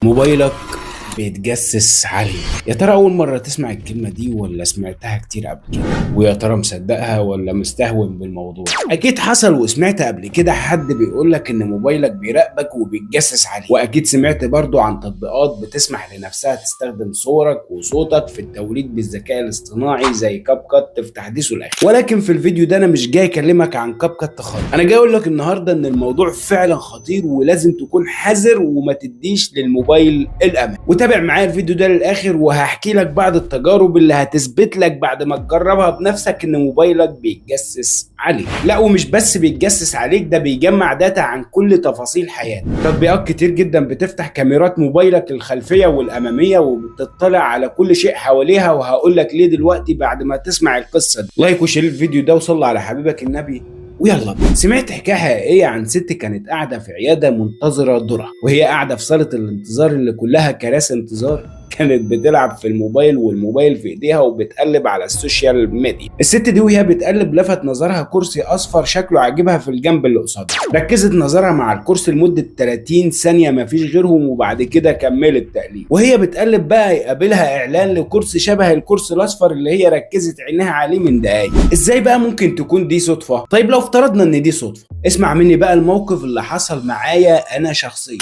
موبايلك بيتجسس عليك. يا ترى أول مرة تسمع الكلمة دي ولا سمعتها كتير قبل كده؟ ويا ترى مصدقها ولا مستهون بالموضوع؟ أكيد حصل وسمعت قبل كده حد بيقولك إن موبايلك بيراقبك وبيتجسس عليك، وأكيد سمعت برضو عن تطبيقات بتسمح لنفسها تستخدم صورك وصوتك في التوليد بالذكاء الاصطناعي زي CapCut في تحديثه الأخير. ولكن في الفيديو ده أنا مش جاي أكلمك عن CapCut خالص، أنا جاي أقول لك النهارده إن الموضوع فعلا خطير ولازم تكون حذر وما تديش للموبايل الأمان. وتابع معايا الفيديو ده للاخر وهحكي لك بعض التجارب اللي هتثبت لك بعد ما تجربها بنفسك ان موبايلك بيتجسس عليك. لا ومش بس بيتجسس عليك، ده بيجمع data عن كل تفاصيل حياتك. تطبيقات كتير جدا بتفتح كاميرات موبايلك الخلفية والاماميه وبتطلع على كل شيء حواليها، وهقول لك ليه دلوقتي بعد ما تسمع القصة دي. like و share الفيديو ده وصلي على حبيبك النبي ويلا بينا. سمعت حكاية حقيقية عن ست كانت قاعدة في عيادة منتظره دورها، وهي قاعدة في صاله الانتظار اللي كلها كراسي انتظار، كانت بتلعب في الموبايل والموبايل في ايديها وبتقلب على ال social media. الست دي وهي بتقلب لفت نظرها كرسي اصفر شكله عاجبها في الجنب اللي قصادها. ركزت نظرها مع الكرسي لمدة 30 ثانية مفيش غيرهم، وبعد كده كملت تقليب. وهي بتقلب بقى يقابلها اعلان لكرسي شبه الكرسي الاصفر اللي هي ركزت عينها عليه من دقايق. ازاي بقى ممكن تكون دي صدفة؟ طيب لو افترضنا ان دي صدفة، اسمع مني بقى الموقف اللي حصل معايا انا شخصيا.